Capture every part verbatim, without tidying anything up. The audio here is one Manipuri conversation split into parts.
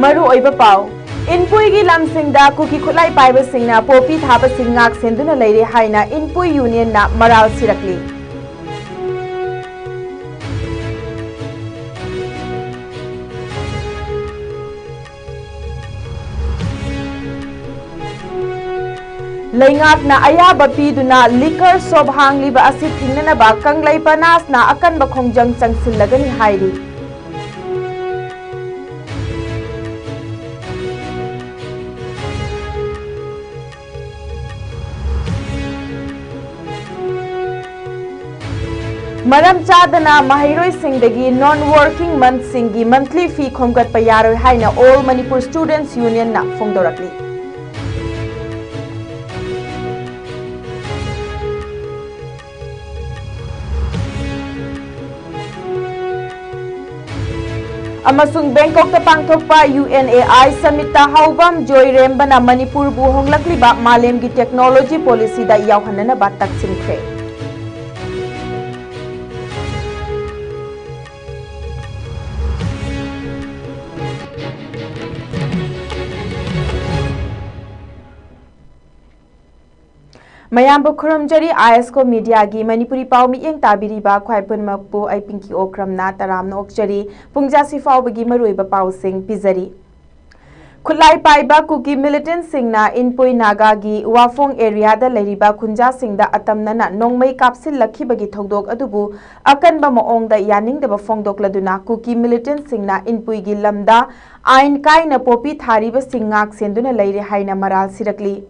ꯃꯔꯨꯑꯣꯏꯕ ꯄꯥꯎ꯫ ꯏꯟꯄꯨꯏꯒꯤ ꯂꯝꯁꯤꯡꯗ ꯀꯨꯀꯤ ꯈꯨꯠꯂꯥꯏ ꯄꯥꯏꯕꯁꯤꯡꯅ ꯄꯣꯄꯤ ꯊꯥꯕꯁꯤꯡ ꯉꯥꯛ ꯁꯦꯟꯗꯨꯅ ꯂꯩꯔꯦ ꯍꯥꯏꯅ ꯏꯟꯄꯨꯏ ꯌꯨꯅꯤꯌꯟꯅ ꯃꯔꯥꯜ ꯁꯤꯔꯛꯂꯤ꯫ ꯂꯩꯉꯥꯛꯅ ꯑꯌꯥꯕ ꯄꯤꯗꯨꯅ liquor shop ꯍꯥꯡꯂꯤꯕ ꯑꯁꯤ ꯊꯤꯡꯅꯅꯕ ꯀꯪꯂꯩ ꯄꯅꯥꯁꯅ ꯑꯀꯟꯕ ꯈꯣꯡꯖꯪ ꯆꯪꯁꯤꯜꯂꯒꯅꯤ ꯍꯥꯏꯔꯤ꯫ ꯃꯔꯝ ꯆꯥꯗꯅ ꯃꯍꯩꯔꯣꯏꯁꯤꯡꯗꯒꯤ non working monthꯁꯤꯡꯒꯤ monthly fee ꯈꯣꯝꯒꯠꯄ ꯌꯥꯔꯣꯏ ꯍꯥꯏꯅ All Manipur Students Unionꯅ ꯐꯣꯡꯗꯣꯔꯛꯂꯤ꯫ ꯑꯃꯁꯨꯡ ꯕꯦꯡꯀꯣꯛꯇ ꯄꯥꯡꯊꯣꯛꯄ UNAI summitꯇ ꯍꯥꯎꯕꯝ ꯖꯣꯏꯔꯦꯝꯕꯅ ꯃꯅꯤꯄꯨꯔꯕꯨ ꯍꯣꯡꯂꯛꯂꯤꯕ ꯃꯥꯂꯦꯝꯒꯤ technology policyꯗ ꯌꯥꯎꯍꯟꯅꯅꯕ ꯇꯛꯁꯤꯟꯈ꯭ꯔꯦ꯫ ꯃꯌꯥꯝꯕꯨ ꯈꯨꯔꯨꯝꯖꯔꯤ, ISCO Mediaꯒꯤ ꯃꯅꯤꯄꯨꯔꯤ ꯄꯥꯎ ꯃꯤꯠꯌꯦꯡ ꯇꯥꯕꯤꯔꯤꯕ ꯈ꯭ꯋꯥꯏ ꯄꯨꯝꯅꯃꯛꯄꯨ ꯑꯩ ꯄꯤꯡꯀꯤ ꯑꯣꯀ꯭ꯔꯝꯅ ꯇꯔꯥꯝꯅ ꯑꯣꯛꯆꯔꯤ꯫ ꯄꯨꯡꯖꯥꯁꯤ ꯐꯥꯎꯕꯒꯤ ꯃꯔꯨꯑꯣꯏꯕ ꯄꯥꯎꯁꯤꯡ ꯄꯤꯖꯔꯤ꯫ ꯈꯨꯠꯂꯥꯏ ꯄꯥꯏꯕ ꯀꯨꯀꯤ militantꯁꯤꯡꯅ ꯏꯟꯄꯨꯏ ꯅꯥꯒꯥꯒꯤ ꯋꯥꯐꯣꯡ areaꯗ ꯂꯩꯔꯤꯕ ꯈꯨꯟꯖꯥꯁꯤꯡꯗ ꯑꯇꯝꯅꯅ ꯅꯣꯡꯃꯩ ꯀꯥꯞꯁꯤꯜꯂꯛꯈꯤꯕꯒꯤ ꯊꯧꯗꯣꯛ ꯑꯗꯨꯕꯨ ꯑꯀꯟꯕ ꯃꯑꯣꯡꯗ ꯌꯥꯅꯤꯡꯗꯕ ꯐꯣꯡꯗꯣꯛꯂꯗꯨꯅ ꯀꯨꯀꯤ militantꯁꯤꯡꯅ ꯏꯟꯄꯨꯏꯒꯤ ꯂꯝꯗ ꯑꯥꯏꯟ ꯀꯥꯏꯅ ꯄꯣꯄꯤ ꯊꯥꯔꯤꯕꯁꯤꯡ ꯉꯥꯛ ꯁꯦꯟꯗꯨꯅ ꯂꯩꯔꯦ ꯍꯥꯏꯅ ꯃꯔꯥꯜ ꯁꯤꯔꯛꯂꯤ꯫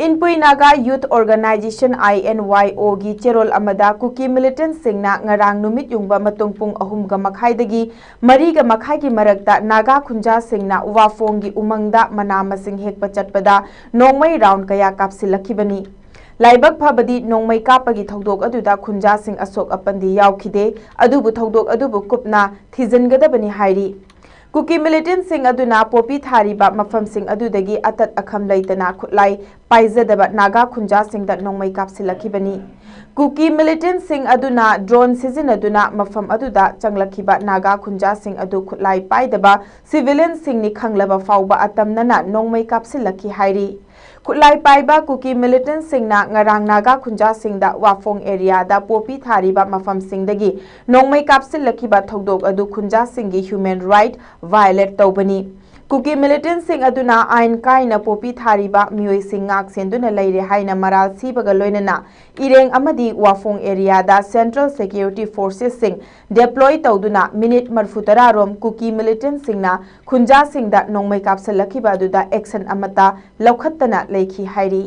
ꯏꯟꯄꯨꯏ ꯅꯥꯒꯥ Youth Organisation, INYOꯒꯤ ꯆꯦꯔꯣꯜ ꯑꯃꯗ ꯀꯨꯀꯤ militantꯁꯤꯡꯅ ꯉꯔꯥꯡ ꯅꯨꯃꯤꯠ ꯌꯨꯡꯕ ꯃꯇꯨꯡ ꯄꯨꯡ ꯑꯍꯨꯝꯒ ꯃꯈꯥꯏꯗꯒꯤ ꯃꯔꯤꯒ ꯃꯈꯥꯏꯒꯤ ꯃꯔꯛꯇ ꯅꯥꯒꯥ ꯈꯨꯟꯖꯥꯁꯤꯡꯅ ꯋꯥꯐꯣꯡꯒꯤ ꯎꯃꯪꯗ ꯃꯅꯥ ꯃꯁꯤꯡ ꯍꯦꯛꯄ ꯆꯠꯄꯗ ꯅꯣꯡꯃꯩ round ꯀꯌꯥ ꯀꯥꯞꯁꯤꯜꯂꯛꯈꯤꯕꯅꯤ꯫ ꯂꯥꯏꯕꯛ ꯐꯕꯗꯤ ꯅꯣꯡꯃꯩ ꯀꯥꯞꯄꯒꯤ ꯊꯧꯗꯣꯛ ꯑꯗꯨꯗ ꯈꯨꯟꯖꯥꯁꯤꯡ ꯑꯁꯣꯛ ꯑꯄꯟꯗꯤ ꯌꯥꯎꯈꯤꯗꯦ, ꯑꯗꯨꯕꯨ ꯊꯧꯗꯣꯛ ꯑꯗꯨꯕꯨ ꯀꯨꯞꯅ ꯊꯤꯖꯤꯟꯒꯗꯕꯅꯤ ꯍꯥꯏꯔꯤ꯫ ꯀꯨꯀꯤ ꯃꯤꯂꯤꯇꯦꯟꯠꯁꯤꯡ ꯑꯗꯨꯅ ꯄꯣꯄꯤ ꯊꯥꯔꯤꯕ ꯃꯐꯝꯁꯤꯡ ꯑꯗꯨꯗꯒꯤ ꯑꯇꯠ ꯑꯈꯝ ꯂꯩꯇꯅ ꯈꯨꯠꯂꯥꯏ ꯄꯥꯏꯖꯗꯕ ꯅꯥꯒꯥ ꯈꯨꯟꯖꯥꯁꯤꯡꯗ ꯅꯣꯡꯃꯩ ꯀꯥꯞꯁꯤꯜꯂꯛꯈꯤꯕꯅꯤ꯫ ꯀꯨꯀꯤ ꯃꯤꯂꯤꯇꯦꯟꯠꯁꯤꯡ ꯑꯗꯨꯅ ꯗ꯭ꯔꯣꯟ ꯁꯤꯖꯤꯟꯅꯗꯨꯅ ꯃꯐꯝ ꯑꯗꯨꯗ ꯆꯪꯂꯛꯈꯤꯕ ꯅꯥꯒꯥ ꯈꯨꯟꯖꯥꯁꯤꯡ ꯑꯗꯨ ꯈꯨꯠꯂꯥꯏ ꯄꯥꯏꯗꯕ ꯁꯤꯚꯤꯂꯤꯌꯟꯁꯤꯡꯅꯤ ꯈꯪꯂꯕ ꯐꯥꯎꯕ ꯑꯇꯝꯅꯅ ꯅꯣꯡꯃꯩ ꯀꯥꯞꯁꯤꯜꯂꯛꯈꯤ ꯍꯥꯏꯔꯤ꯫ ꯈꯨꯠꯂꯥꯏ ꯄꯥꯏꯕ ꯀꯨꯀꯤ ꯃꯤꯂꯤꯇꯦꯟꯠꯁꯤꯡꯅ ꯉꯔꯥꯡ ꯅꯥꯒꯥ ꯈꯨꯟꯖꯥꯁꯤꯡꯗ ꯋꯥꯐꯣꯡ ꯑꯦꯔꯤꯌꯥꯗ ꯄꯣꯄꯤ ꯊꯥꯔꯤꯕ ꯃꯐꯝꯁꯤꯡꯗꯒꯤ ꯅꯣꯡꯃꯩ ꯀꯥꯞꯁꯤꯜꯂꯛꯈꯤꯕ ꯊꯧꯗꯣꯛ ꯑꯗꯨ ꯈꯨꯟꯖꯥꯁꯤꯡꯒꯤ ꯍ꯭ꯌꯨꯃꯦꯟ ꯔꯥꯏꯠ ꯚꯥꯏꯑꯣꯂꯦꯠ ꯇꯧꯕꯅꯤ꯫ ꯀꯨꯀꯤ ꯃꯤꯂꯤꯇꯦꯟꯠꯁꯤꯡ ꯑꯗꯨꯅ ꯑꯥꯏꯟ ꯀꯥꯏꯅ ꯄꯣꯄꯤ ꯊꯥꯔꯤꯕ ꯃꯤꯑꯣꯏꯁꯤꯡ ꯉꯥꯛ ꯁꯦꯟꯗꯨꯅ ꯂꯩꯔꯦ ꯍꯥꯏꯅ ꯃꯔꯥꯜ ꯁꯤꯕꯒ ꯂꯣꯏꯅꯅ ꯏꯔꯦꯡ ꯑꯃꯗꯤ ꯋꯥꯐꯣꯡ ꯑꯦꯔꯤꯌꯥꯗ ꯁꯦꯟꯇ꯭ꯔꯦꯜ ꯁꯦꯀ꯭ꯌꯨꯔꯤꯇꯤ ꯐꯣꯔꯁꯦꯁꯁꯤꯡ ꯗꯦꯄ꯭ꯂꯣꯏ ꯇꯧꯗꯨꯅ ꯃꯤꯅꯤꯠ ꯃꯔꯤꯐꯨ ꯇꯔꯥ ꯔꯣꯝ ꯀꯨꯀꯤ ꯃꯤꯂꯤꯇꯦꯟꯠꯁꯤꯡꯅ ꯈꯨꯟꯖꯥꯁꯤꯡꯗ ꯅꯣꯡꯃꯩ ꯀꯥꯞꯁꯤꯜꯂꯛꯈꯤꯕ ꯑꯗꯨꯗ ꯑꯦꯛꯁꯟ ꯑꯃꯠꯇ ꯂꯧꯈꯠꯇꯅ ꯂꯩꯈꯤ ꯍꯥꯏꯔꯤ꯫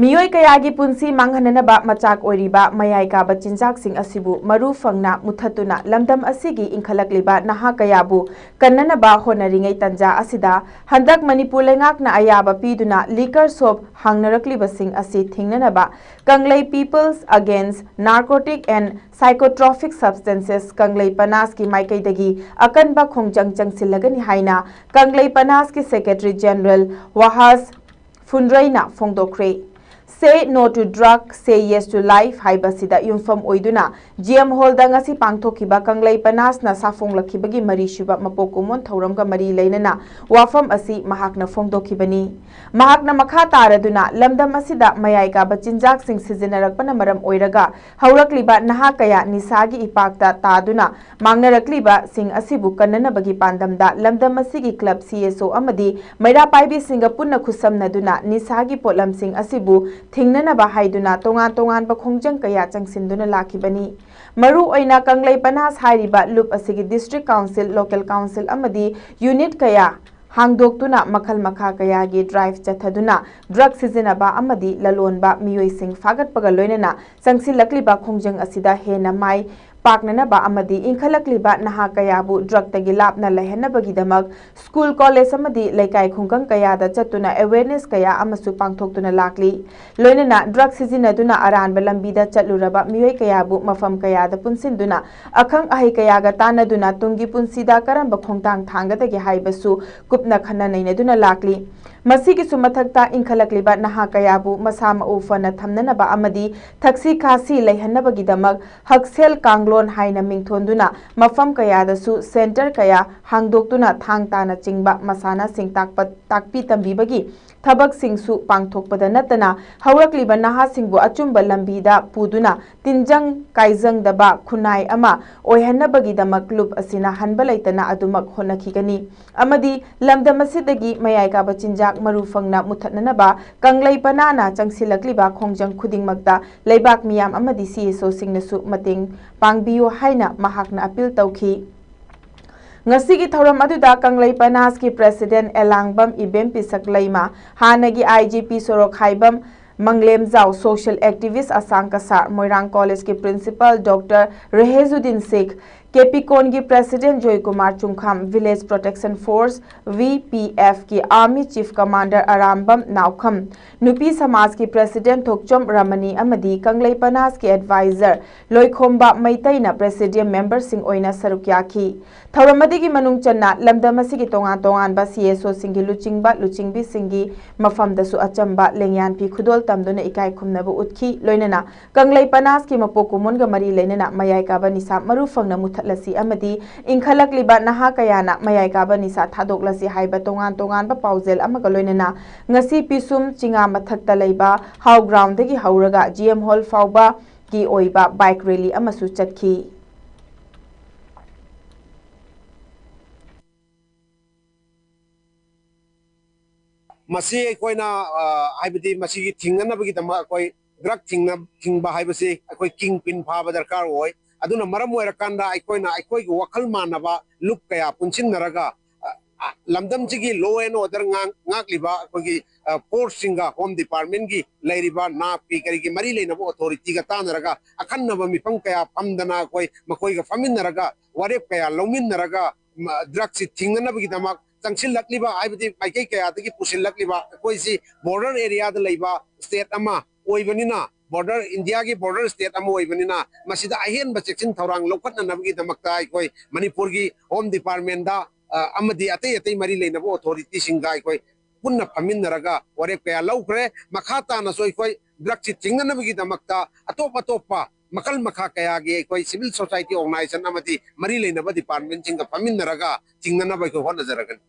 ꯃꯤꯑꯣꯏ ꯀꯌꯥꯒꯤ ꯄꯨꯟꯁꯤ ꯃꯥꯡꯍꯟꯅꯅꯕ ꯃꯆꯥꯛ ꯑꯣꯏꯔꯤꯕ ꯃꯌꯥꯏ ꯀꯥꯕ ꯆꯤꯟꯖꯥꯛꯁꯤꯡ ꯑꯁꯤꯕꯨ ꯃꯔꯨ ꯐꯪꯅ ꯃꯨꯊꯠꯇꯨꯅ ꯂꯝꯗꯝ ꯑꯁꯤꯒꯤ ꯏꯟꯈꯠꯂꯛꯂꯤꯕ ꯅꯍꯥ ꯀꯌꯥꯕꯨ ꯀꯟꯅꯅꯕ ꯍꯣꯠꯅꯔꯤꯉꯩ ꯇꯟꯖꯥ ꯑꯁꯤꯗ, ꯍꯟꯗꯛ ꯃꯅꯤꯄꯨꯔ ꯂꯩꯉꯥꯛꯅ ꯑꯌꯥꯕ ꯄꯤꯗꯨꯅ ꯂꯤꯀꯔ ꯁꯣꯞ ꯍꯥꯡꯅꯔꯛꯂꯤꯕꯁꯤꯡ ꯑꯁꯤ ꯊꯤꯡꯅꯅꯕ ꯀꯪꯂꯩ People's Against Narcotic and Psychotropic Substances ꯀꯪꯂꯩ ꯄꯅꯥꯁꯀꯤ ꯃꯥꯏꯀꯩꯗꯒꯤ ꯑꯀꯟꯕ ꯈꯣꯡꯖꯪ ꯆꯪꯁꯤꯜꯂꯒꯅꯤ ꯍꯥꯏꯅ ꯀꯪꯂꯩ ꯄꯅꯥꯁꯀꯤ ꯁꯦꯀ꯭ꯔꯦꯇꯔꯤ ꯖꯦꯅꯔꯦꯜ ꯋꯥꯍꯥꯁ ꯐꯨꯟꯗ꯭ꯔꯩꯅ ꯐꯣꯡꯗꯣꯛꯈ꯭ꯔꯦ꯫ Say no to drug, say yes to life ꯍꯥꯏꯕꯁꯤꯗ ꯌꯨꯝꯐꯝ ꯑꯣꯏꯗꯨꯅ ꯖꯤ ꯑꯦꯝ ꯍꯣꯜꯗ ꯉꯁꯤ ꯄꯥꯡꯊꯣꯛꯈꯤꯕ ꯀꯪꯂꯩ ꯄꯅꯥꯁꯅ ꯁꯥꯐꯣꯡꯂꯛꯈꯤꯕꯒꯤ ꯃꯔꯤ ꯁꯨꯕ ꯃꯄꯣꯛ ꯀꯨꯝꯑꯣꯟ ꯊꯧꯔꯝꯒ ꯃꯔꯤ ꯂꯩꯅꯅ ꯋꯥꯐꯝ ꯑꯁꯤ ꯃꯍꯥꯛꯅ ꯐꯣꯡꯗꯣꯛꯈꯤꯕꯅꯤ꯫ ꯃꯍꯥꯛꯅ ꯃꯈꯥ ꯇꯥꯔꯗꯨꯅ ꯂꯝꯗꯝ ꯑꯁꯤꯗ ꯃꯌꯥꯏ ꯀꯥꯕ ꯆꯤꯟꯖꯥꯛꯁꯤꯡ ꯁꯤꯖꯤꯟꯅꯔꯛꯄꯅ ꯃꯔꯝ ꯑꯣꯏꯔꯒ ꯍꯧꯔꯛꯂꯤꯕ ꯅꯍꯥ ꯀꯌꯥ ꯅꯤꯁꯥꯒꯤ ꯏꯄꯥꯛꯇ ꯇꯥꯗꯨꯅ ꯃꯥꯡꯅꯔꯛꯂꯤꯕꯁꯤꯡ ꯑꯁꯤꯕꯨ ꯀꯟꯅꯅꯕꯒꯤ ꯄꯥꯟꯗꯝꯗ ꯂꯝꯗꯝ ꯑꯁꯤꯒꯤ ꯀ꯭ꯂꯕ, ꯁꯤ ꯑꯦꯁ ꯑꯣ ꯑꯃꯗꯤ ꯃꯩꯔꯥ ꯄꯥꯏꯕꯤꯁꯤꯡꯒ ꯄꯨꯟꯅ ꯈꯨꯠꯁꯝꯅꯗꯨꯅ ꯅꯤꯁꯥꯒꯤ ꯄꯣꯠꯂꯝꯁꯤꯡ ꯑꯁꯤꯕꯨ ꯊꯤꯡꯅꯅꯕ ꯍꯥꯏꯗꯨꯅ ꯇꯣꯉꯥꯟ ꯇꯣꯉꯥꯟꯕ ꯈꯣꯡꯖꯪ ꯀꯌꯥ ꯆꯪꯁꯤꯟꯗꯨꯅ ꯂꯥꯛꯈꯤꯕꯅꯤ꯫ ꯃꯔꯨ ꯑꯣꯏꯅ ꯀꯪꯂꯩ ꯄꯅꯥꯁ ꯍꯥꯏꯔꯤꯕ ꯂꯨꯞ ꯑꯁꯤꯒꯤ ꯗꯤꯁꯇ꯭ꯔꯤꯛ ꯀꯥꯎꯟꯁꯤꯜ, ꯂꯣꯀꯦꯜ ꯀꯥꯎꯟꯁꯤꯜ ꯑꯃꯗꯤ ꯌꯨꯅꯤꯠ ꯀꯌꯥ ꯍꯥꯡꯗꯣꯛꯇꯨꯅ ꯃꯈꯜ ꯃꯈꯥ ꯀꯌꯥꯒꯤ ꯗ꯭ꯔꯥꯏꯚ ꯆꯠꯊꯗꯨꯅ ꯗ꯭ꯔꯒ ꯁꯤꯖꯤꯟꯅꯕ ꯑꯃꯗꯤ ꯂꯂꯣꯟꯕ ꯃꯤꯑꯣꯏꯁꯤꯡ ꯐꯥꯒꯠꯄꯒ ꯂꯣꯏꯅꯅ ꯆꯪꯁꯤꯜꯂꯛꯂꯤꯕ ꯈꯣꯡꯖꯪ ꯑꯁꯤꯗ ꯍꯦꯟꯅ ꯃꯥꯏ ꯄꯥꯛꯅꯅꯕ ꯑꯃꯗꯤ ꯏꯟꯈꯠꯂꯛꯂꯤꯕ ꯅꯍꯥ ꯀꯌꯥꯕꯨ ꯗ꯭ꯔꯒꯇꯒꯤ ꯂꯥꯞꯅ ꯂꯩꯍꯟꯅꯕꯒꯤꯗꯃꯛ ꯁ꯭ꯀꯨꯜ, ꯀꯣꯂꯦꯖ ꯑꯃꯗꯤ ꯂꯩꯀꯥꯏ ꯈꯨꯡꯒꯪ ꯀꯌꯥꯗ ꯆꯠꯇꯨꯅ awareness ꯀꯌꯥ ꯑꯃꯁꯨ ꯄꯥꯡꯊꯣꯛꯇꯨꯅ ꯂꯥꯛꯂꯤ꯫ ꯂꯣꯏꯅꯅ ꯗ꯭ꯔꯒ ꯁꯤꯖꯤꯟꯅꯗꯨꯅ ꯑꯔꯥꯟꯕ ꯂꯝꯕꯤꯗ ꯆꯠꯂꯨꯔꯕ ꯃꯤꯑꯣꯏ ꯀꯌꯥꯕꯨ ꯃꯐꯝ ꯀꯌꯥꯗ ꯄꯨꯟꯁꯤꯟꯗꯨꯅ ꯑꯈꯪ ꯑꯍꯩ ꯀꯌꯥꯒ ꯇꯥꯟꯅꯗꯨꯅ ꯇꯨꯡꯒꯤ ꯄꯨꯟꯁꯤꯗ ꯀꯔꯝꯕ ꯈꯣꯡꯊꯥꯡ ꯊꯥꯡꯒꯗꯒꯦ ꯍꯥꯏꯕꯁꯨ ꯀꯨꯞꯅ ꯈꯟꯅ ꯅꯩꯅꯗꯨꯅ ꯂꯥꯛꯂꯤ꯫ ꯃꯁꯤꯒꯤꯁꯨ ꯃꯊꯛꯇ ꯏꯟꯈꯠꯂꯛꯂꯤꯕ ꯅꯍꯥ ꯀꯌꯥꯕꯨ ꯃꯁꯥ ꯃꯎ ꯐꯅ ꯊꯝꯅꯅꯕ ꯑꯃꯗꯤ ꯊꯛꯁꯤ ꯈꯥꯁꯤ ꯂꯩꯍꯟꯅꯕꯒꯤꯗꯃꯛ ꯍꯛꯁꯦꯜ ꯀꯥꯡꯂꯣꯟ ꯍꯥꯏꯅ ꯃꯤꯡꯊꯣꯟꯗꯨꯅ ꯃꯐꯝ ꯀꯌꯥꯗꯁꯨ center ꯀꯌꯥ ꯍꯥꯡꯗꯣꯛꯇꯨꯅ ꯊꯥꯡ ꯇꯥꯅꯆꯤꯡꯕ ꯃꯁꯥꯟꯅꯁꯤꯡ ꯇꯥꯛꯄ, ꯇꯥꯛꯄꯤ ꯇꯝꯕꯤꯕꯒꯤ ꯊꯕꯛꯁꯤꯡꯁꯨ ꯄꯥꯡꯊꯣꯛꯄꯗ ꯅꯠꯇꯅ ꯍꯧꯔꯛꯂꯤꯕ ꯅꯍꯥꯁꯤꯡꯕꯨ ꯑꯆꯨꯝꯕ ꯂꯝꯕꯤꯗ ꯄꯨꯗꯨꯅ ꯇꯤꯟꯖꯪ ꯀꯥꯏꯖꯪꯗꯕ ꯈꯨꯟꯅꯥꯏ ꯑꯃ ꯑꯣꯏꯍꯟꯅꯕꯒꯤꯗꯃꯛ ꯂꯨꯞ ꯑꯁꯤꯅ ꯍꯟꯕ ꯂꯩꯇꯅ ꯑꯗꯨꯃꯛ ꯍꯣꯠꯅꯈꯤꯒꯅꯤ꯫ ꯑꯃꯗꯤ ꯂꯝꯗꯝ ꯑꯁꯤꯗꯒꯤ ꯃꯌꯥꯏ ꯀꯥꯕ ꯆꯤꯟꯖꯥꯛ ꯃꯔꯨ ꯐꯪꯅ ꯃꯨꯊꯠꯅꯅꯕ ꯀꯪꯂꯩ ꯄꯅꯥꯅ ꯆꯪꯁꯤꯜꯂꯛꯂꯤꯕ ꯈꯣꯡꯖꯪ ꯈꯨꯗꯤꯡꯃꯛꯇ ꯂꯩꯕꯥꯛ ꯃꯤꯌꯥꯝ ꯑꯃꯗꯤ C S Oꯁꯤꯡꯅꯁꯨ ꯃꯇꯦꯡ ꯄꯥꯡꯕꯤꯌꯨ ꯍꯥꯏꯅ ꯃꯍꯥꯛꯅ appeal ꯇꯧꯈꯤ꯫ ꯉꯁꯤꯒꯤ ꯊꯧꯔꯝ ꯑꯗꯨꯗ ꯀꯪꯂꯩ ꯄꯅꯥꯁꯀꯤ president ꯑꯦꯂꯥꯡꯕꯝ ꯏꯕꯦꯝ ꯄꯤꯁꯛ ꯂꯩꯃ, ꯍꯥꯟꯅꯒꯤ I G P ꯁꯣꯔꯣꯛ ꯍꯥꯏꯕꯝ ꯃꯪꯂꯦꯝꯖꯥꯎ, social activist ꯑꯁꯥꯡ ꯀꯁꯥꯔ, ꯃꯣꯏꯔꯥꯡ ꯀꯣꯂꯦꯖꯀꯤ principal Doctor ꯔꯦꯍꯦꯖꯨꯗꯤꯟ Sikh, ꯀꯦꯄꯤꯀꯣꯟꯒꯤ president Joykumar ꯆꯨꯡꯈꯥꯝ, Village Protection Force, V P F ꯀꯤ army chief commander ꯑꯔꯥꯝꯕꯝ ꯅꯥꯎꯈꯝ, ꯅꯨꯄꯤ ꯁꯃꯥꯖꯀꯤ president ꯊꯣꯛꯆꯣꯝ ꯔꯃꯅꯤ ꯑꯃꯗꯤ ꯀꯪꯂꯩ ꯄꯅꯥꯁꯀꯤ advisor ꯂꯣꯏꯈꯣꯝꯕ ꯃꯩꯇꯩꯅ presidium memberꯁꯤꯡ ꯑꯣꯏꯅ ꯁꯔꯨꯛ ꯌꯥꯈꯤ꯫ ꯊꯧꯔꯝ ꯑꯗꯨꯒꯤ ꯃꯅꯨꯡ ꯆꯟꯅ ꯂꯝꯗꯝ ꯑꯁꯤꯒꯤ ꯇꯣꯉꯥꯟ ꯇꯣꯉꯥꯟꯕ C S Oꯁꯤꯡꯒꯤ ꯂꯨꯆꯤꯡꯕ ꯂꯨꯆꯤꯡꯕꯤꯁꯤꯡꯒꯤ ꯃꯐꯝꯗꯁꯨ ꯑꯆꯝꯕ ꯂꯦꯡꯌꯥꯟ ꯐꯤ ꯈꯨꯗꯣꯜ ꯇꯝꯗꯨꯅ ꯏꯀꯥꯏ ꯈꯨꯝꯅꯕ ꯎꯠꯈꯤ꯫ ꯂꯣꯏꯅꯅ ꯀꯪꯂꯩ ꯄꯅꯥꯁꯀꯤ ꯃꯄꯣꯛ ꯀꯨꯝꯑꯣꯟꯒ ꯃꯔꯤ ꯂꯩꯅꯅ ꯃꯌꯥꯏ ꯀꯥꯕ ꯅꯤꯁꯥ ꯃꯔꯨ ꯐꯪꯅ ꯃꯨꯊꯠꯂꯁꯤ ꯑꯃꯗꯤ ꯏꯟꯈꯠꯂꯛꯂꯤꯕ ꯅꯍꯥ ꯀꯌꯥꯅ ꯃꯌꯥꯏ ꯀꯥꯕ ꯅꯤꯁꯥ ꯊꯥꯗꯣꯛꯂꯁꯤ ꯍꯥꯏꯕ ꯇꯣꯉꯥꯟ ꯇꯣꯉꯥꯟꯕ ꯄꯥꯎꯖꯦꯜ ꯑꯃꯒ ꯂꯣꯏꯅꯅ ꯉꯁꯤ ꯄꯤꯁꯨꯝ ꯆꯤꯉꯥ ꯃꯊꯛꯇ ꯂꯩꯕ ꯍꯥꯎ groundꯗꯒꯤ ꯍꯧꯔꯒ G M hall ꯐꯥꯎꯕꯒꯤ ꯑꯣꯏꯕ bike rally ꯑꯃꯁꯨ ꯆꯠꯈꯤ꯫ ꯃꯁꯤ ꯑꯩꯈꯣꯏꯅ, ꯑ, ꯍꯥꯏꯕꯗꯤ ꯃꯁꯤꯒꯤ ꯊꯤꯡꯅꯅꯕꯒꯤꯗꯃꯛ ꯑꯩꯈꯣꯏ drug ꯊꯤꯡꯅ-, ꯊꯤꯡꯕ ꯍꯥꯏꯕꯁꯤ ꯑꯩꯈꯣꯏ king pin ꯐꯥꯕ ꯗꯔꯀꯥꯔ ꯑꯣꯏ꯫ ꯑꯗꯨꯅ ꯃꯔꯝ ꯑꯣꯏꯔꯀꯥꯟꯗ ꯑꯩꯈꯣꯏꯅ ꯑꯩꯈꯣꯏꯒꯤ ꯋꯥꯈꯜ ꯃꯥꯟꯅꯕ ꯂꯨꯞ ꯀꯌꯥ ꯄꯨꯟꯁꯤꯟꯅꯔꯒ, ꯑ, ꯂꯝꯗꯝꯁꯤꯒꯤ law and order ꯉꯥꯛꯂꯤꯕ ꯑꯩꯈꯣꯏꯒꯤ ꯐꯣꯔꯁꯁꯤꯡꯒ, ꯍꯣꯝ ꯗꯤꯄꯥꯔꯠꯃꯦꯟꯒꯤ ꯂꯩꯔꯤꯕ ꯅꯥꯞꯀꯤ ꯀꯔꯤꯒꯤ ꯃꯔꯤ ꯂꯩꯅꯕ ꯑꯣꯊꯣꯔꯤꯇꯤꯒ ꯇꯥꯟꯅꯔꯒ ꯑꯈꯟꯅꯕ ꯃꯤꯐꯝ ꯀꯌꯥ ꯐꯝꯗꯅ ꯑꯩꯈꯣꯏ ꯃꯈꯣꯏꯒ ꯐꯝꯃꯤꯟꯅꯔꯒ ꯋꯥꯔꯦꯞ ꯀꯌꯥ ꯂꯧꯃꯤꯟꯅꯔꯒ ꯗ꯭ꯔꯒꯁꯤ ꯊꯤꯡꯅꯅꯕꯒꯤꯗꯃꯛ ꯆꯪꯁꯤꯜꯂꯛꯂꯤꯕ, ꯍꯥꯏꯕꯗꯤ ꯃꯥꯏꯀꯩ ꯀꯌꯥꯗꯒꯤ ꯄꯨꯁꯤꯜꯂꯛꯂꯤꯕ, ꯑꯩꯈꯣꯏꯁꯤ ꯕꯣꯔꯗꯔ ꯑꯦꯔꯤꯌꯥꯗ ꯂꯩꯕ ꯁ꯭ꯇꯦꯠ ꯑꯃ ꯑꯣꯏꯕꯅꯤꯅ, ꯕꯣꯔꯗꯔ, ꯏꯟꯗꯤꯌꯥꯒꯤ ꯕꯣꯔꯗꯔ ꯁ꯭ꯇꯦꯠ ꯑꯃ ꯑꯣꯏꯕꯅꯤꯅ, ꯃꯁꯤꯗ ꯑꯍꯦꯟꯕ ꯆꯦꯛꯁꯤꯟ ꯊꯧꯔꯥꯡ ꯂꯧꯈꯠꯅꯅꯕꯒꯤꯗꯃꯛꯇ ꯑꯩꯈꯣꯏ ꯃꯅꯤꯄꯨꯔꯒꯤ ꯍꯣꯝ ꯗꯤꯄꯥꯔꯠꯃꯦꯟꯗ, ꯑ, ꯑꯃꯗꯤ ꯑꯇꯩ ꯑꯇꯩ ꯃꯔꯤ ꯂꯩꯅꯕ ꯑꯣꯊꯣꯔꯤꯇꯤꯁꯤꯡꯒ ꯑꯩꯈꯣꯏ ꯄꯨꯟꯅ ꯐꯝꯃꯤꯟꯅꯔꯒ ꯋꯥꯔꯦꯞ ꯀꯌꯥ ꯂꯧꯈ꯭ꯔꯦ꯫ ꯃꯈꯥ ꯇꯥꯅꯁꯨ ꯑꯩꯈꯣꯏ ꯗ꯭ꯔꯒꯁꯤ ꯊꯤꯡꯅꯅꯕꯒꯤꯗꯃꯛꯇ ꯑꯇꯣꯞ ꯑꯇꯣꯞꯄ ꯃꯈꯜ ꯃꯈꯥ ꯀꯌꯥꯒꯤ ꯑꯩꯈꯣꯏ ꯁꯤꯚꯤꯜ ꯁꯣꯁꯥꯏꯇꯤ ꯑꯣꯔꯒꯅꯥꯏꯖꯦꯁꯟ ꯑꯃꯗꯤ ꯃꯔꯤ ꯂꯩꯅꯕ ꯗꯤꯄꯥꯔꯠꯃꯦꯟꯁꯤꯡꯒ ꯐꯝꯃꯤꯟꯅꯔꯒ ꯊꯤꯡꯅꯅꯕ ꯑꯩꯈꯣꯏ ꯍꯣꯠꯅꯖꯔꯒꯅꯤ꯫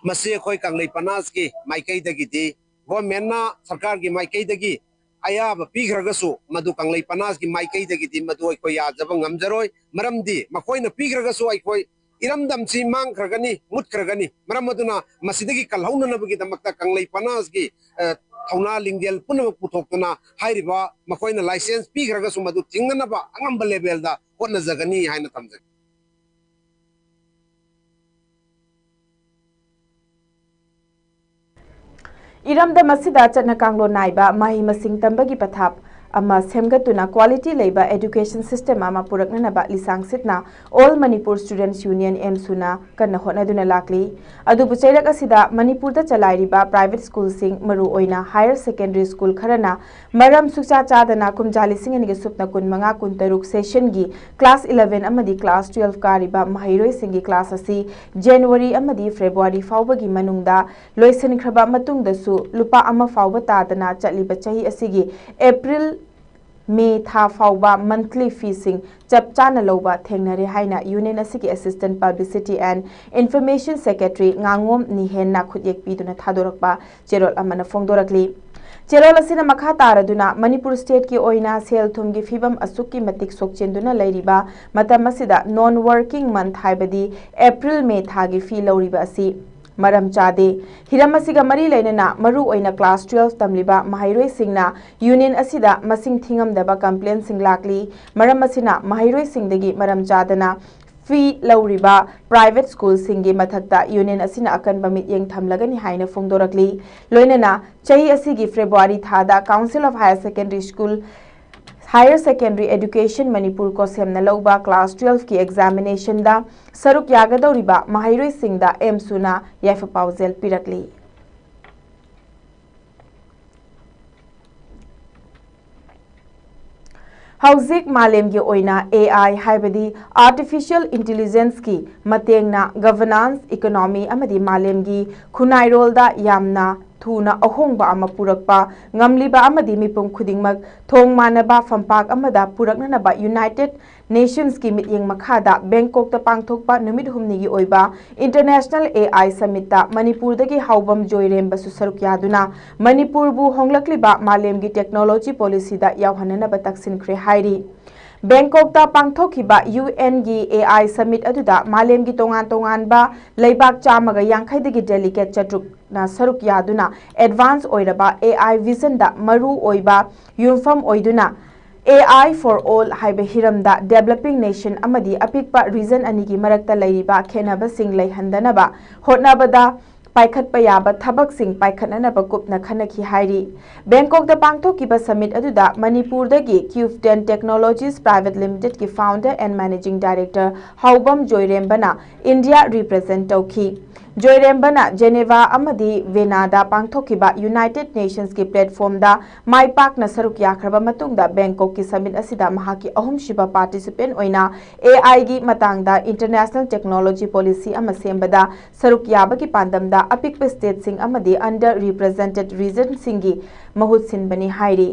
ꯃꯁꯤ ꯑꯩꯈꯣꯏ ꯀꯪꯂꯩ ꯄꯅꯥꯁꯀꯤ ꯃꯥꯏꯀꯩꯗꯒꯤꯗꯤ, ꯒꯣꯔꯃꯦꯟꯅ, ꯁꯔꯀꯥꯔꯒꯤ ꯃꯥꯏꯀꯩꯗꯒꯤ ꯑꯌꯥꯕ ꯄꯤꯈ꯭ꯔꯒꯁꯨ, ꯃꯗꯨ ꯀꯪꯂꯩ ꯄꯅꯥꯁꯀꯤ ꯃꯥꯏꯀꯩꯗꯒꯤꯗꯤ ꯃꯗꯨ ꯑꯩꯈꯣꯏ ꯌꯥꯖꯕ ꯉꯝꯖꯔꯣꯏ꯫ ꯃꯔꯝꯗꯤ ꯃꯈꯣꯏꯅ ꯄꯤꯈ꯭ꯔꯒꯁꯨ ꯑꯩꯈꯣꯏ ꯏꯔꯝꯗꯝꯁꯤ ꯃꯥꯡꯈ꯭ꯔꯒꯅꯤ, ꯃꯨꯠꯈ꯭ꯔꯒꯅꯤ꯫ ꯃꯔꯝ ꯑꯗꯨꯅ ꯃꯁꯤꯗꯒꯤ ꯀꯜꯍꯧꯅꯅꯕꯒꯤꯗꯃꯛꯇ ꯀꯪꯂꯩ ꯄꯅꯥꯁꯀꯤ, ꯑ, ꯊꯧꯅꯥ ꯂꯤꯡꯖꯦꯜ ꯄꯨꯝꯅꯃꯛ ꯄꯨꯊꯣꯛꯇꯨꯅ ꯍꯥꯏꯔꯤꯕ ꯃꯈꯣꯏꯅ ꯂꯥꯏꯁꯦꯟꯁ ꯄꯤꯈ꯭ꯔꯒꯁꯨ ꯃꯗꯨ ꯊꯤꯡꯅꯅꯕ ꯑꯉꯝꯕ ꯂꯦꯚꯦꯜꯗ ꯍꯣꯠꯅꯖꯒꯅꯤ ꯍꯥꯏꯅ ꯊꯝꯖꯒꯦ꯫ ꯏꯔꯝꯗꯝ ꯑꯁꯤꯗ ꯆꯠꯅ ꯀꯥꯡꯂꯣꯟ ꯅꯥꯏꯕ ꯃꯍꯩ ꯃꯁꯤꯡ ꯇꯝꯕꯒꯤ ꯄꯊꯥꯞ ꯑꯃ ꯁꯦꯝꯒꯠꯇꯨꯅ quality ꯂꯩꯕ education system ꯑꯃ ꯄꯨꯔꯛꯅꯅꯕ ꯂꯤꯁꯥꯡꯁꯤꯠꯅ All Manipur Students Union, ꯑꯦꯝꯁꯨꯅ ꯀꯟꯅ ꯍꯣꯠꯅꯗꯨꯅ ꯂꯥꯛꯂꯤ꯫ ꯑꯗꯨꯕꯨ ꯆꯩꯔꯛ ꯑꯁꯤꯗ ꯃꯅꯤꯄꯨꯔꯗ ꯆꯂꯥꯏꯔꯤꯕ private schoolꯁꯤꯡ, ꯃꯔꯨꯑꯣꯏꯅ higher secondary school ꯈꯔꯅ ꯃꯔꯝ ꯁꯨꯛꯆꯥ ꯆꯥꯗꯅ ꯀꯨꯝꯖꯥ ꯂꯤꯁꯤꯡ ꯑꯅꯤꯒ ꯁꯨꯞꯅ ꯀꯨꯟꯃꯉꯥ ꯀꯨꯟꯇꯔꯨꯛ sessionꯒꯤ class eleven ꯑꯃꯗꯤ class twelve ꯀꯥꯔꯤꯕ ꯃꯍꯩꯔꯣꯏꯁꯤꯡꯒꯤ class ꯑꯁꯤ January ꯑꯃꯗꯤ February ꯐꯥꯎꯕꯒꯤ ꯃꯅꯨꯡꯗ ꯂꯣꯏꯁꯤꯟꯈ꯭ꯔꯕ ꯃꯇꯨꯡꯗꯁꯨ ꯂꯨꯄꯥ ꯑꯃ ꯐꯥꯎꯕ ꯇꯥꯗꯅ ꯆꯠꯂꯤꯕ ꯆꯍꯤ ꯑꯁꯤꯒꯤ April, May ꯊꯥ ꯐꯥꯎꯕ monthly feeꯁꯤꯡ ꯆꯞ ꯆꯥꯅ ꯂꯧꯕ ꯊꯦꯡꯅꯔꯦ ꯍꯥꯏꯅ union ꯑꯁꯤꯒꯤ Assistant Publicity and Information Secretary ꯉꯥꯉꯣꯝ ꯅꯤꯍꯦꯟꯅ ꯈꯨꯠꯌꯦꯛ ꯄꯤꯗꯨꯅ ꯊꯥꯗꯣꯔꯛꯄ ꯆꯦꯔꯣꯜ ꯑꯃꯅ ꯐꯣꯡꯗꯣꯔꯛꯂꯤ꯫ ꯆꯦꯔꯣꯜ ꯑꯁꯤꯅ ꯃꯈꯥ ꯇꯥꯔꯗꯨꯅ ꯃꯅꯤꯄꯨꯔ stateꯀꯤ ꯑꯣꯏꯅ ꯁꯦꯜ ꯊꯨꯝꯒꯤ ꯐꯤꯕꯝ ꯑꯁꯨꯛꯀꯤ ꯃꯇꯤꯛ ꯁꯣꯛꯆꯤꯟꯗꯨꯅ ꯂꯩꯔꯤꯕ ꯃꯇꯝ ꯑꯁꯤꯗ non working month ꯍꯥꯏꯕꯗꯤ April, May ꯊꯥꯒꯤ fee ꯂꯧꯔꯤꯕ ꯑꯁꯤ ꯃꯔꯝ ꯆꯥꯗꯦ꯫ ꯍꯤꯔꯝ ꯑꯁꯤꯒ ꯃꯔꯤ ꯂꯩꯅꯅ ꯃꯔꯨꯑꯣꯏꯅ class twelve ꯇꯝꯂꯤꯕ ꯃꯍꯩꯔꯣꯏꯁꯤꯡꯅ union ꯑꯁꯤꯗ ꯃꯁꯤꯡ ꯊꯤꯉꯝꯗꯕ complaintꯁꯤꯡ ꯂꯥꯛꯂꯤ꯫ ꯃꯔꯝ ꯑꯁꯤꯅ ꯃꯍꯩꯔꯣꯏꯁꯤꯡꯗꯒꯤ ꯃꯔꯝ ꯆꯥꯗꯅ fee ꯂꯧꯔꯤꯕ private schoolꯁꯤꯡꯒꯤ ꯃꯊꯛꯇ union ꯑꯁꯤꯅ ꯑꯀꯟꯕ ꯃꯤꯠꯌꯦꯡ ꯊꯝꯂꯒꯅꯤ ꯍꯥꯏꯅ ꯐꯣꯡꯗꯣꯔꯛꯂꯤ꯫ ꯂꯣꯏꯅꯅ ꯆꯍꯤ ꯑꯁꯤꯒꯤ February ꯊꯥꯗ Council of Higher Secondary School, Higher Secondary Education Manipur, COHSEMꯅ ꯂꯧꯕ class twelveꯀꯤ examinationꯗ ꯁꯔꯨꯛ ꯌꯥꯒꯗꯧꯔꯤꯕ ꯃꯍꯩꯔꯣꯏꯁꯤꯡꯗ ꯑꯦꯝꯁꯨꯅ ꯌꯥꯏꯐ ꯄꯥꯎꯖꯦꯜ ꯄꯤꯔꯛꯂꯤ꯫ ꯍꯧꯖꯤꯛ ꯃꯥꯂꯦꯝꯒꯤ ꯑꯣꯏꯅ AI, ꯍꯥꯏꯕꯗꯤ Artificial Intelligenceꯀꯤ ꯃꯇꯦꯡꯅ governance, economy ꯑꯃꯗꯤ ꯃꯥꯂꯦꯝꯒꯤ ꯈꯨꯟꯅꯥꯏꯔꯣꯜꯗ ꯌꯥꯝꯅ ꯊꯨꯅ ꯑꯍꯣꯡꯕ ꯑꯃ ꯄꯨꯔꯛꯄ ꯉꯝꯂꯤꯕ ꯑꯃꯗꯤ ꯃꯤꯄꯨꯝ ꯈꯨꯗꯤꯡꯃꯛ ꯊꯣꯡ ꯃꯥꯟꯅꯕ ꯐꯝꯄꯥꯛ ꯑꯃꯗ ꯄꯨꯔꯛꯅꯅꯕ United Nationsꯀꯤ ꯃꯤꯠꯌꯦꯡ ꯃꯈꯥꯗ ꯕꯦꯡꯀꯣꯛꯇ ꯄꯥꯡꯊꯣꯛꯄ ꯅꯨꯃꯤꯠ ꯍꯨꯝꯅꯤꯒꯤ ꯑꯣꯏꯕ International AI Summitꯇ ꯃꯅꯤꯄꯨꯔꯗꯒꯤ ꯍꯥꯎꯕꯝ ꯖꯣꯏꯔꯦꯝꯕꯁꯨ ꯁꯔꯨꯛ ꯌꯥꯗꯨꯅ ꯃꯅꯤꯄꯨꯔꯕꯨ ꯍꯣꯡꯂꯛꯂꯤꯕ ꯃꯥꯂꯦꯝꯒꯤ technology policyꯗ ꯌꯥꯎꯍꯟꯅꯅꯕ ꯇꯛꯁꯤꯟꯈ꯭ꯔꯦ ꯍꯥꯏꯔꯤ꯫ ꯕꯦꯡꯀꯣꯛꯇ ꯄꯥꯡꯊꯣꯛꯈꯤꯕ UNꯒꯤ AI Summit ꯑꯗꯨꯗ ꯃꯥꯂꯦꯝꯒꯤ ꯇꯣꯉꯥꯟ ꯇꯣꯉꯥꯟꯕ ꯂꯩꯕꯥꯛ ꯆꯥꯝꯃꯒ ꯌꯥꯡꯈꯩꯗꯒꯤ delegate ꯆꯥꯇ꯭ꯔꯨꯛꯅ ꯁꯔꯨꯛ ꯌꯥꯗꯨꯅ advance ꯑꯣꯏꯔꯕ AI visionꯗ ꯃꯔꯨ ꯑꯣꯏꯕ ꯌꯨꯝꯐꯝ ꯑꯣꯏꯗꯨꯅ AI for All ꯍꯥꯏꯕ ꯍꯤꯔꯝꯗ developing nation ꯑꯃꯗꯤ ꯑꯄꯤꯛꯄ region ꯑꯅꯤꯒꯤ ꯃꯔꯛꯇ ꯂꯩꯔꯤꯕ ꯈꯦꯠꯅꯕꯁꯤꯡ ꯂꯩꯍꯟꯗꯅꯕ ꯍꯣꯠꯅꯕꯗ ꯄꯥꯏꯈꯠꯄ ꯌꯥꯕ ꯊꯕꯛꯁꯤꯡ ꯄꯥꯏꯈꯠꯅꯅꯕ ꯀꯨꯞꯅ ꯈꯟꯅꯈꯤ ꯍꯥꯏꯔꯤ꯫ ꯕꯦꯡꯀꯣꯛꯇ ꯄꯥꯡꯊꯣꯛꯈꯤꯕ summit ꯑꯗꯨꯗ ꯃꯅꯤꯄꯨꯔꯗꯒꯤ Qften Technologies Private Limitedꯀꯤ founder and managing director ꯍꯥꯎꯕꯝ ꯖꯣꯏꯔꯦꯝꯕꯅ India represent ꯇꯧꯈꯤ꯫ ꯖꯣꯏꯔꯦꯝꯕꯅ Geneva ꯑꯃꯗꯤ Viennaꯗ ꯄꯥꯡꯊꯣꯛꯈꯤꯕ United Nationsꯀꯤ platformꯗ ꯃꯥꯏ ꯄꯥꯛꯅ ꯁꯔꯨꯛ ꯌꯥꯈ꯭ꯔꯕ ꯃꯇꯨꯡꯗ ꯕꯦꯡꯀꯣꯛꯀꯤ summit ꯑꯁꯤꯗ ꯃꯍꯥꯛꯀꯤ ꯑꯍꯨꯝꯁꯨꯕ participant ꯑꯣꯏꯅ AIꯒꯤ ꯃꯇꯥꯡꯗ international technology policy ꯑꯃ ꯁꯦꯝꯕꯗ ꯁꯔꯨꯛ ꯌꯥꯕꯒꯤ ꯄꯥꯟꯗꯝꯗ ꯑꯄꯤꯛꯄ stateꯁꯤꯡ ꯑꯃꯗꯤ under represented regionꯁꯤꯡꯒꯤ ꯃꯍꯨꯠ ꯁꯤꯟꯕꯅꯤ ꯍꯥꯏꯔꯤ꯫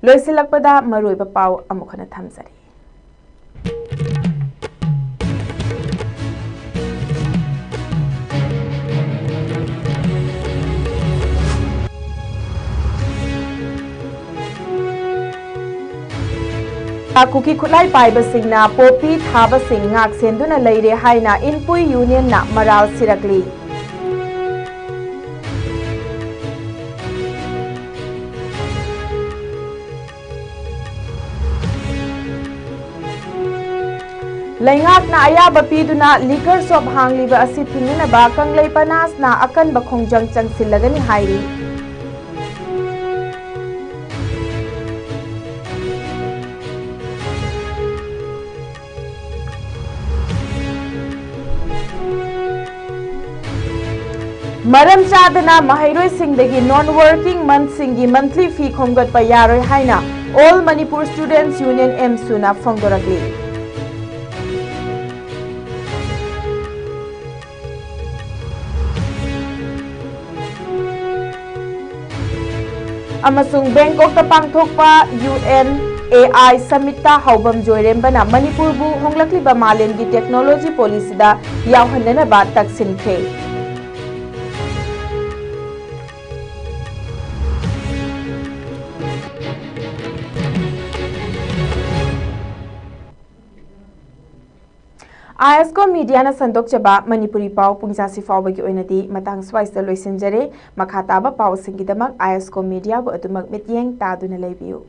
ꯂꯣꯏꯁꯤꯜꯂꯛꯄꯗ ꯃꯔꯨꯑꯣꯏꯕ ꯄꯥꯎ ꯑꯃꯨꯛ ꯍꯟꯅ ꯊꯝꯖꯔꯤ꯫ ꯀꯨꯀꯤ ꯈꯨꯠꯂꯥꯏ ꯄꯥꯏꯕꯁꯤꯡꯅ ꯄꯣꯄꯤ ꯊꯥꯕꯁꯤꯡ ꯉꯥꯛ ꯁꯦꯟꯗꯨꯅ ꯂꯩꯔꯦ ꯍꯥꯏꯅ ꯏꯟꯄꯨꯏ ꯌꯨꯅꯤꯌꯟꯅ ꯃꯔꯥꯜ ꯁꯤꯔꯛꯂꯤ꯫ ꯂꯩꯉꯥꯛꯅ ꯑꯌꯥꯕ ꯄꯤꯗꯨꯅ liquor shop ꯍꯥꯡꯂꯤꯕ ꯑꯁꯤ ꯊꯤꯡꯅꯅꯕ ꯀꯪꯂꯩ ꯄꯅꯥꯁꯅ ꯑꯀꯟꯕ ꯈꯣꯡꯖꯪ ꯆꯪꯁꯤꯜꯂꯒꯅꯤ ꯍꯥꯏꯔꯤ꯫ ꯃꯔꯝ ꯆꯥꯗꯅ ꯃꯍꯩꯔꯣꯏꯁꯤꯡꯗꯒꯤ non working monthꯁꯤꯡꯒꯤ monthly fee ꯈꯣꯝꯒꯠꯄ ꯌꯥꯔꯣꯏ ꯍꯥꯏꯅ All Manipur Students Union, ꯑꯦꯝꯁꯨꯅ ꯐꯣꯡꯗꯣꯔꯛꯂꯤ꯫ ꯑꯃꯁꯨꯡ ꯕꯦꯡꯀꯣꯛꯇ ꯄꯥꯡꯊꯣꯛꯄ UNAI summitꯇ ꯍꯥꯎꯕꯝ ꯖꯣꯏꯔꯦꯝꯕꯅ ꯃꯅꯤꯄꯨꯔꯕꯨ ꯍꯣꯡꯂꯛꯂꯤꯕ ꯃꯥꯂꯦꯝꯒꯤ technology policyꯗ ꯌꯥꯎꯍꯟꯅꯅꯕ ꯇꯛꯁꯤꯟꯈ꯭ꯔꯦ꯫ ISCO Mediaꯅ ꯁꯟꯗꯣꯛꯆꯕ ꯃꯅꯤꯄꯨꯔꯤ ꯄꯥꯎ ꯄꯨꯡꯖꯥꯁꯤ ꯐꯥꯎꯕꯒꯤ ꯑꯣꯏꯅꯗꯤ ꯃꯇꯥꯡ ꯁ꯭ꯋꯥꯏꯁꯤꯗ ꯂꯣꯏꯁꯤꯟꯖꯔꯦ꯫ ꯃꯈꯥ ꯇꯥꯕ ꯄꯥꯎꯁꯤꯡꯒꯤꯗꯃꯛ ISCO Mediaꯕꯨ ꯑꯗꯨꯃꯛ ꯃꯤꯠꯌꯦꯡ ꯇꯥꯗꯨꯅ ꯂꯩꯕꯤꯌꯨ꯫